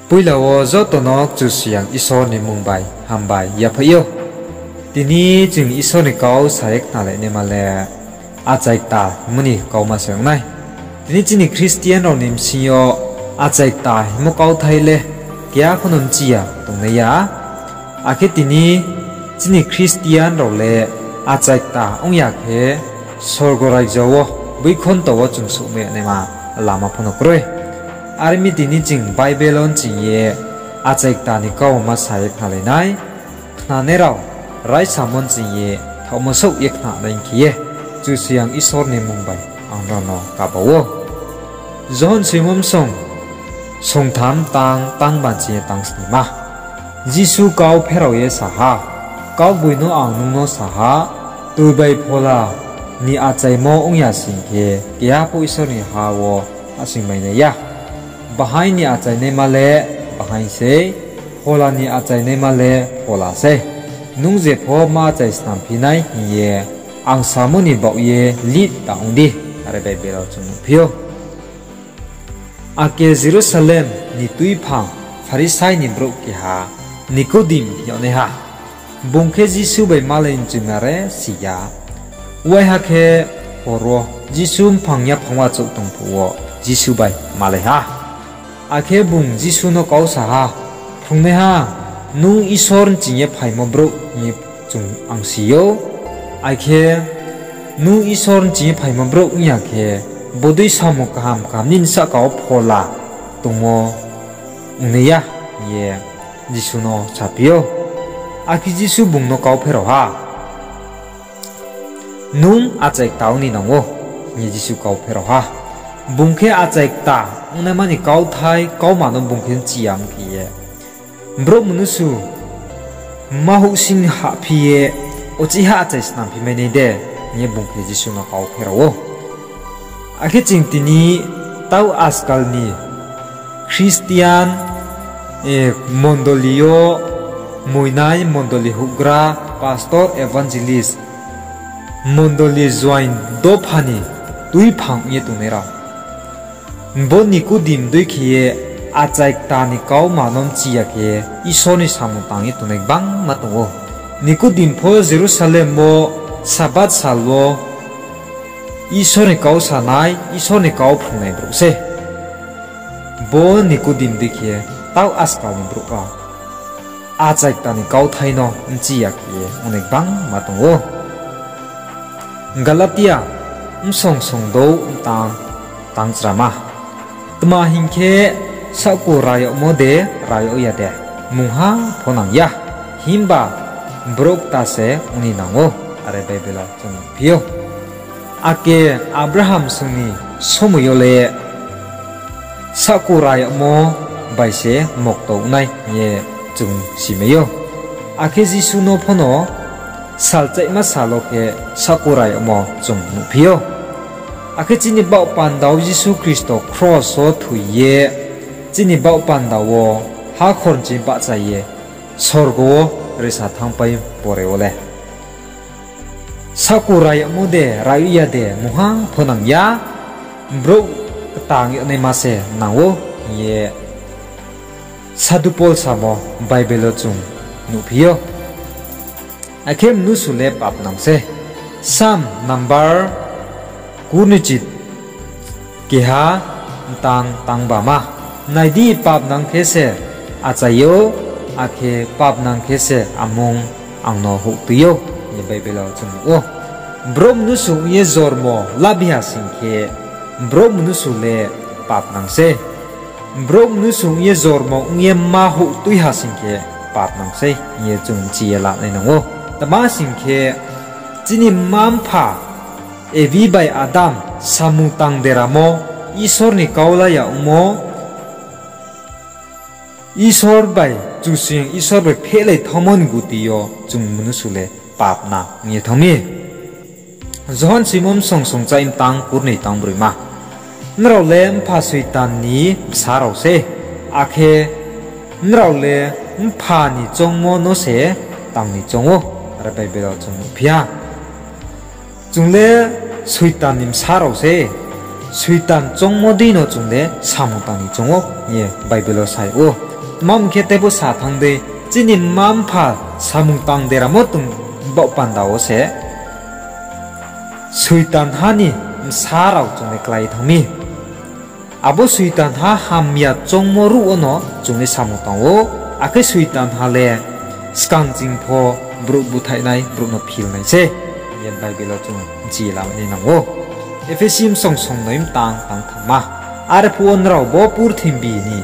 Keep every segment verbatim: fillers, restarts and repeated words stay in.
Poila wo joto no Kchusoyang Isor ni mmung bai hambai yaphaih ou. Tini chung Isor ni kau sa ye khnalainaima le achai kta hingmo ni kauma se ong nai. Tini chini Christian rao ni bsing yo achai kta hingmo kauthai le keha pho no bchi ya tongnai ya. Akhe tini chini Christian rao le achai kta ong ya khe sorgo raija wo, boikhonto wo chung souhmai yag naima lama pho no kroi. Are mi tini ching Bible wo nching ye achai kta ni kauma sa ye khnalai nai. Khnanai rao raisamo nching ye thaohmo souh ye khnanai khe ye, Kchusoyang Isor ni mmung bai ang nrao no kaba ou. Johon soimo bsong songtham tang tangba nching ye tang snima. Jisu kau pherao ye sa ha, Kaugboino ang nung no sa ha, tui bai phola ni achaimo ong ya sing khe, keha pho Isor ni ha wo hahsoingmai nai ya. Bahaing ni achainaima le bahaing sei, phola ni achainaima le phola sei. Nung jepho ma achai snamphi nai hing ye ang samo ni baoh ye lih ta ong di, are Bible wo chung nuhphi ou. Ake Jerusalem ni tuiphang Pharisai ni brouh keha Nikodim hing yagnaiha. Bung khe Jisu bai malai mchuima re si ya. Waiha khe hor wo Jisu mphang yaphang wo achouh tong phuh wo Jisu bai malai ha. Akhe bung Jisu no kau sa ha, Phrungnaiha, nung Isor nching ye phaimo brouh hing ye chung ang si ou. Akhe nung Isor nching ye phaimo brouh ong ya khe, bodei samung kaham kaham nini sahka wo phola tongmo ong nai ya, hing ye Jisu no saphi ou. Akhe Jisu bung no kau pherao ha, Nung achai kta ong ni nang ou, hing ye Jisu kau pherao ha. Bung khe achai kta ongnaima ni kauthai kauma no bung khe bchi ya ong khe ye, Brouh mnusu ma houhsing hahphi ye uchih ha achai snamphi mai nai de? hing ye bung khe Jisu no kau pherao ou. Akhe ching tini tau ajkal ni Christian mondoli yo moinai, mondoli houhgra, pastor, evangelist, mondoli join dopha ni tuiphang ong ye tongnai rao, bo Nikodim dei khe ye achai kta ni kauma no bchi ya khe Isor ni samung tang ye tongnai gbangma tong ou. Nikodim pho Jerusalem wo Sabath sal wo Isor ni kau sanai, Isor ni kau phrungnai brouh se. Bo Nikodim dei khe tau ajkal ni brouh rao achai kta ni kauthai no bchi ya khe ye ongnai gbangma tong ou. Galatia bsong songdou mtang tangchrama. Tma hing khe, sahku ra yagmo de, ra yag ya de, mungha pho nang ya, himba brouh kta se ong ni nang ou, are Bible wo chung phi ou. Ake Abraham song ni somoi yo le sahku ra yagmo bai se mokto ong nai hing ye chung simai ou. Akhe Jisu no pho no salchaihma sal wo khe sahku ra yagmo chung nuhphi ou. Akhe chini baoh panda wo Jisu Khristo kros wo thoi ye chini baoh panda wo hakhor nching bahcha ye sorgo wo resa thanngpai pore wo le sahku ra yagmo de, ra yag ya de, mungha pho nang ya, brouh ktang yagnaima se nang ou hing ye Sadhu Pol samo Bible wo chung nuhphi ou. Akhe mnusu le papnang se. Sam number kurnichit keha mtang tangbama. Nai di, papnang khe se achai ou, akhe papnang khe se amung ang no houhtui ou, hing ye Bible wo chung nuh ou. Brouh mnusu ong ye jormo labiha sing khe, brouh mnusu le papnang se. Brouh mnusu ong ye jormo ong ye ma houhtuiha sing khe papnang sei hing ye chung bchi ye lanai nang ou. Tma sing khe, chini mma-mpha Evi bai Adam samung tang deramo, Isor ni kau la ya ongmo, Isor bai, Kchusoyang Isor bai phehlai thanngmo ni guti yo chung mnusu le papnang ong ye thanng mi. Johon soimo bsong songchai mtang kurnoi tang broima. Nrao le mpha Soitan ni bsa rao se, akhe nrao le mpha ni choungmo no se tang ni choung ou, are Bible wo chung nuhphi ha. Chung le Soitan ni bsa rao se, Soitan choungmo dei no chung le samung tang ni choung ou hing ye Bible wo sa yag ou. Tma hing khe, teibo sa thanng dei, chini mma-mpha samung tang deramo tong baoh panda wo se Soitanha ni bsa rao chung le klái ye thanng mi. Abo Soitanha hamya choungmo ruh wono chung le samung tang ou, akhe Soitanha le skang ching pho brouh búthaihnai, brouh no philnai se hing ye Bible wo chung bchi ye lamai nai nang ou. Ephesi bsong songnoi mtang tang thamma. Arphuh wo nrao bo purthimbi ni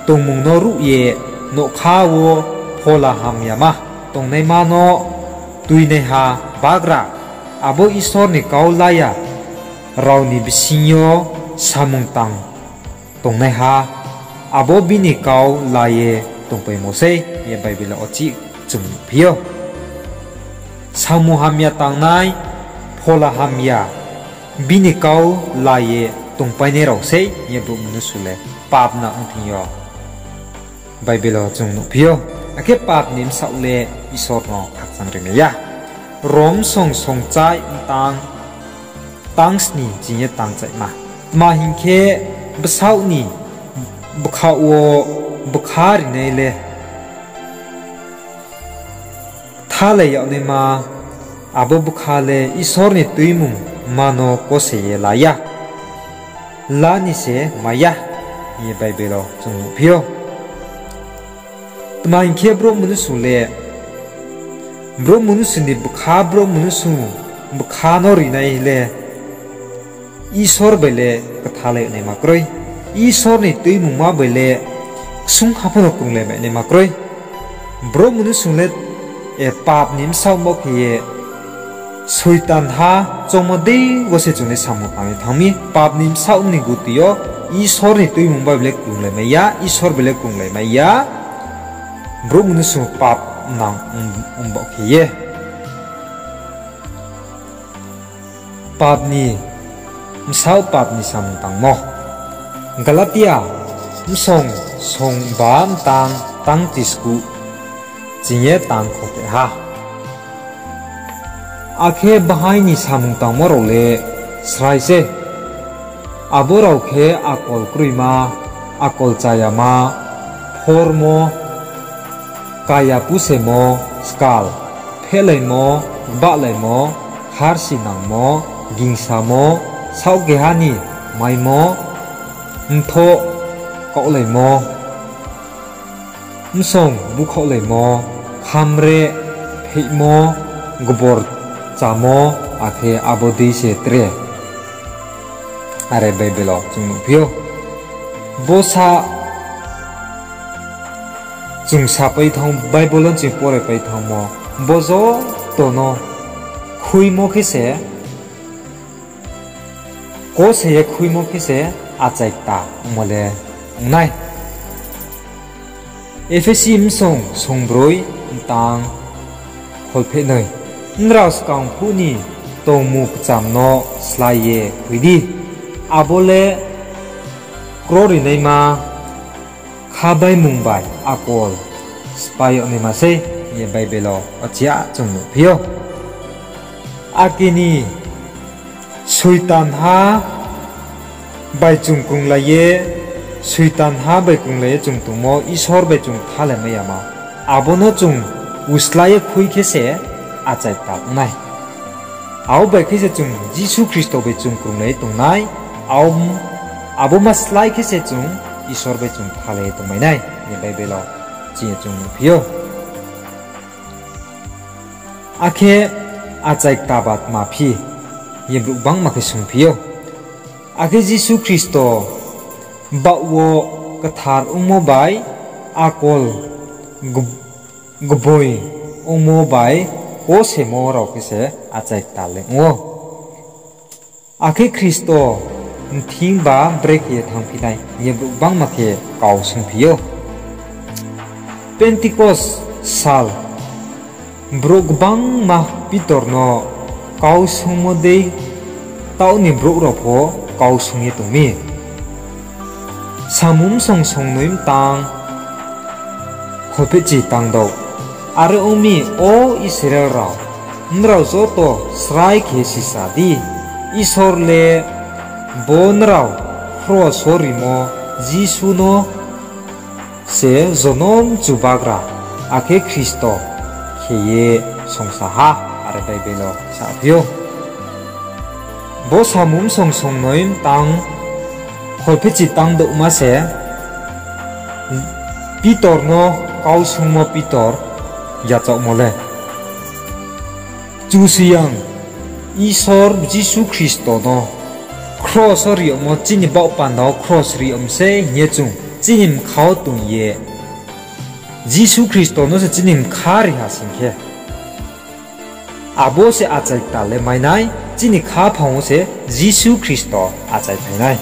tongmung no ruh ye nougkha wo phola hamyama tongnaima no tuinaiha bagra, abo Isor ni kau la ya rao ni bsing yo samung tang tongnaiha, abo bini kau la ye tongpaimo sei hing ye Bible wo chih chung nuhphi ou. Samung hamya tangnai, phola hamya, bini kau la ye tongpainai rao sei hing ye brouh mnusu le pap nang ong thing yo Bible wo chung nuhphi ou. Akhe pap ni bsaoh le Isor no khakchang rimai ya. Rom song songchai mtang tang sni ching ye tang chaima. Tma hing khe, bsaoh ni bkhaoh wo bkha rinai le kthalai yag naima, abo bkha le Isor ni tuimungma no kose ye la ya, la ni se mai ya hing ye Bible wo chung nuhphi ou. Tma hing khe, brouh mnusu le, brouh mnusu ni bkha, brouh mnusu bkha no rinai le Isor bai le kthalai naima kroi. Isor ni tuimungma bai le ksung ha pho no krunglai mai naima kroi. Brouh mnusu le, e, pap ni bsaoh bo khe ye Soitanha choungmo dei wo se chung le samung tang ye thanng mi. Pap ni bsaoh ni guti yo Isor ni tuimungma bai le krunglai mai ya, Isor bai le krunglai mai ya. Brouh mnusu pap nang ong, ong bo khe ye. Pap ni bsaoh pap ni samung tangmo. Galatia bsong songba mtang tang chiskuh ching ye tang kholpheh ha. Akhe bahaing ni samung tangmo rao le srai se. Abo rao khe akol kroima, akol chayama, phormo, kaya pusemo, skal, phehlaimo, gbalaimo, kharsi nangmo, gingsamo, saoh keha ni maimo, mthoh kaohlaimo, bsong búkhaohlaimo, khamreh, pheihmo, gbor chámo, akhe abo dei se tre. Are Bible wo chung nuhphi ou. Bo sa chung sapai thanng, Bible wo chung porepai thanngmo, bo joto no khuimo khe se, kose ye khuimo khe se achai kta ongmo le ong nai. Ephesi bsong songbroi mtang kholphehno, nrao skang phuh ni tongmung kcham no slái ye khui di. Abo le krorinaima khabaimung bai akol sphái yag naima sei hing ye Bible wo achia chung nuhphi ou. Akhe ni Soitanha bai chung krunglai ye, Soitanha bai krunglai ye chung tongmo, Isor bai chung kthalai mai yama, abo no chung uslái ye khui khe se achai kta ong nai. Abo bai khe se chung Jisu Khristo bai chung krunglai ye tong nai, abo, abo ma slái khe se chung Isor bai chung kthalai ye tongmai nai hing ye Bible wo chini chung nuhphi ou. Akhe achai kta ba tma phi hing ye brouh gbangma khe swunngphi ou. Akhe Jisu Khristo baoh wo kthar ongmo bai akol gb-, gboi ongmo bai kosemo rao khe se achai kta le ong ou. Akhe Khristo mthing ba brekhe ye thanngphi nai hing ye brouh gbangma khe kau swunngphi ou. Pentikos sal brouh gbangma Pitor no kau swunngmo dei taoh ni brouh rao pho kau swunng ye tong mi. Samung bsong songnoi mtang kholphehchi tang douh. Are ong mi, O Israel rao, nrao joto srai khe sisa di, Isor le bo nrao khro sorimo Jisu no se jonom Chubagra, akhe Khristo khe ye songsa ha, are Bible wo saphi ou. Bo samung bsong songnoi mtang kholphehchi tang douhma se Pitor no kau sungmo Pitor yachaohmo le. Kchusoyang Isor Jisu Khristo no kros wo ri yagmo, chini baoh panda wo kros ri yag mi sei hing ye chung chini bkha wo tong ye, Jisu Khristo no se chini bkha ri ha sing khe, abo se achai kta le mai nai, chini khaphang wo se Jisu Khristo achaiphai nai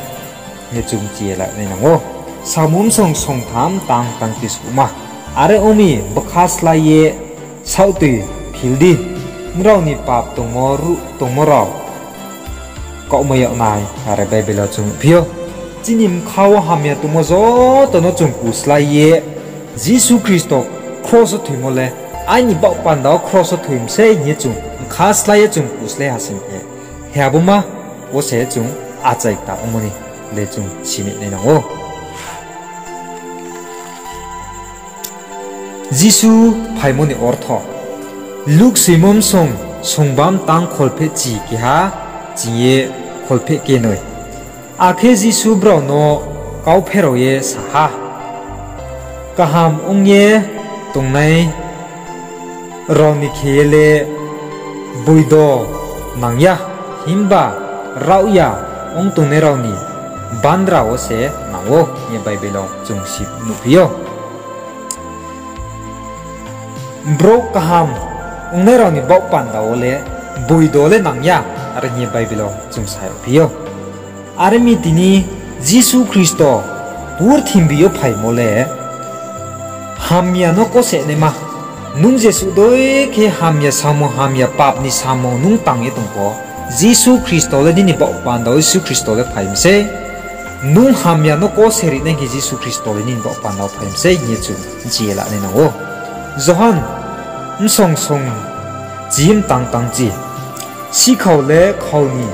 hing ye chung chi ye la nai nang ou. Samung bsong songtham tang tang tiskuhma. Are ong mi, bkha slái ye saohtoi phil di, nrao ni pap tongmo ruh tongmo rao kaohmai yag nai, are Bible wo chung nuhphi ou. Chini bkha wo hamya tongmo joto no chung kuslái ye, Jisu Khristo kros wo thoimo le, aini baoh panda wo kros wo thoi mi sei hing ye chung bkha slái ye chung kuslái ha sing khe, he abo ma wo se chung achai kta ongmo ni le chung sini nai nang ou. Jisu phaimo ni ortho. Luk soimo bsong songba mtang kholphehchi keha, ching ye kholpheh kenoi. Akhe Jisu brao no kau pherao ye sa ha, Kaham ong ye tongnai rao ni khe ye le boido nang ya, himba raohya ong tongnai rao ni bandra wo se nang ou hing ye Bible wo chung si nuhphi ou. Brouh kaham ongnai rao ni baoh panda wo le boido le nang ya, are hing ye Bible wo chung sa yagphi ou. Are mi tini Jisu Khristo purthimbi yo phaimo le hamya no kosehnaima. Nung jesuh dei khe hamya samung, hamya pap ni samung nung tang ye tong pho, Jisu Khristo le nini baoh panda wo Jisu Khristo le phai mi sei. Nung hamya no kose ri nai khe Jisu Khristo le nini baoh panda wo phai mi sei hing ye chung chi ye la nai nang ou. Johon bsong song chi mtang tang chi. Sikhao le khau ni,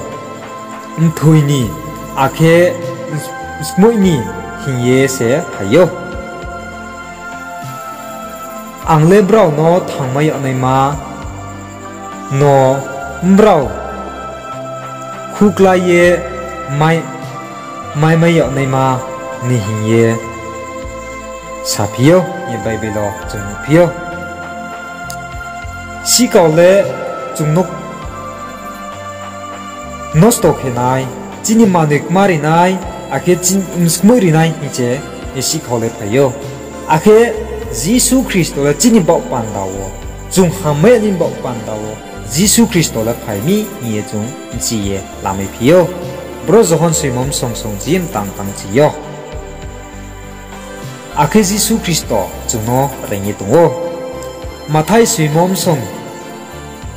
mthoi ni, akhe skmoih ni hing ye se phai ou. Ang le brao no thangmai yagnaima no brao khuklái ye mai, maimai yagnaima ni hing ye saphi ou, hing ye Bible wo chung nuhphi ou. Sikhao le chung no nosto khe nai, chini manoi kma ri nai, akhe chini skmoih ri nai hing se sikhao le phai ou. Akhe Jisu Khristo le chini baoh panda wo, chung hammai ya ni baoh panda wo Jisu Khristo le phai mi hing ye chung chi ye lamai phi ou. Bro Johon soimo bsong song chi mtang tang chi ou. Akhe Jisu Khristo chung no reing ye tong ou. Mathai soimo bsong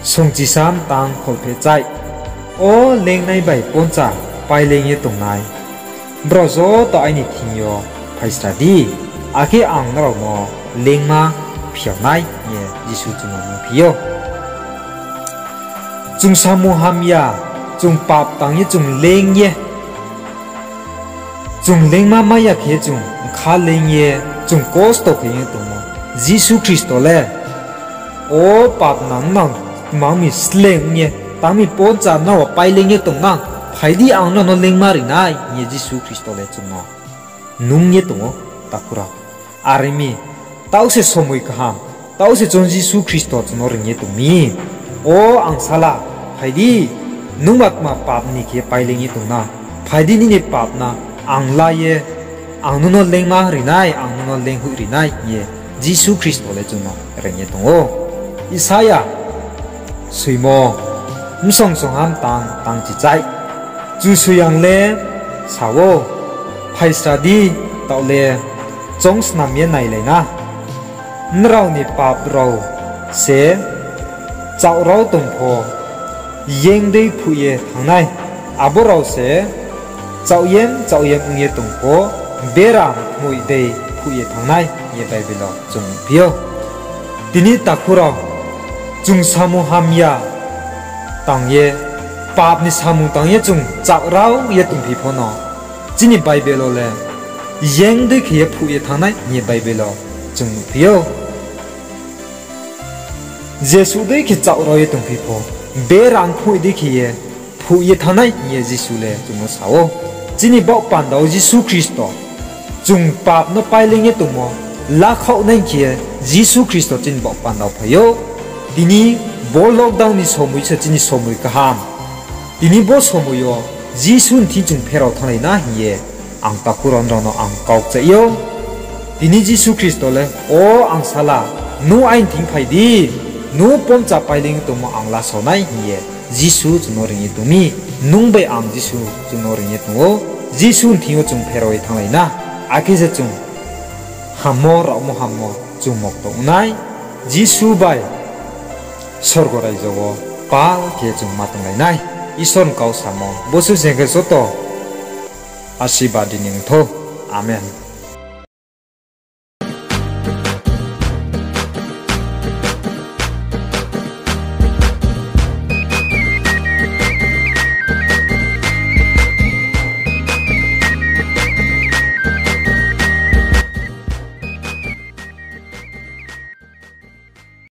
song chisa mtang kholphehchai. O lengnai bai poncha páileing ye tongnai brao joto aini thing yo phaisra di, akhe ang nrao no lengma phiao nai, hing ye Jisu chung no mungphi ou. Chung samung hamya, chung pap tang ye chung leng ye, chung lengma mai ya khe chung bkha leng ye, chung kosto khe ye tongmo. Jisu Khristo le, O pap nang, nang tma ong mi sleng ong ye, tang mi poncha nrao wo páileing ye tong nang, phai di ang nrao no lengma ri nai, hing ye Jisu Khristo le chung no nung ye tong ou, takhu rao. Are mi, taoh se somoi kaham, taoh se chung Jisu Khristo chung no reing ye tong mi. O angsala, phai di, nungba tma pap ni khe páileing ye tong na, phai di nini pap no ang la ye, ang nung no lengma ri nai, ang nung no lenghoih ri nai, hing ye Jisu Khristo le chung no reing ye tong ou. Isaia soimo bsong songha mtang tang chichai. Kchusoyang le sa ou, Phaisra di, taoh le choung snam ye nailai na. Nrao ni pap rao se chaoh rao tong pho, yeng dei phuh ye thanng nai. Abo rao se chaoh yem chaoh yem ong ye tong pho, bera mthoih dei phuh ye thanng nai, hing ye Bible wo chung nuhphi ou. Tini takhu rao, chung samung hamya tang ye, pap ni samung tang ye chung chaoh rao ye tongphi pho no, chini Bible wo le yeng dei khe ye phuh ye thanng nai hing ye Bible wo chung nuhphi ou. Jesuh dei khe chaoh rao ye tongphi pho, bera angkhoih dei khe ye phuh ye thanng nai hing ye Jisu le chung no sa ou. Chini baoh panda wo Jisu Khristo chung pap no paileing ye tongmo lakhaoh nai khe ye Jisu Khristo chini baoh panda wo phai ou. Tini bo lockdown ni somoi se chini somoi kaham. Tini bo somoi yo Jisu ni thing chung pherao thannglai na hing ye ang takhu rao rao no ang kau kchaih ou. Tini Jisu Khristo le, O angsala, nung aini thing phai di, nung pomcha paileing tongmo ang lasao nai hing ye Jisu chung no reing ye tong mi. Nung bai ang Jisu chung no reing ye tong ou. Jisu ni thing yo chung pherao ye thannglai na, akhe se chung hammo, raohmo hammo chung mokto ong nai. Jisu bai sorgo raijo wo pal khe chung ma tonglai nai. Isor ni kau samo bo suh se khe joto asirbad ni ong thou. Amen.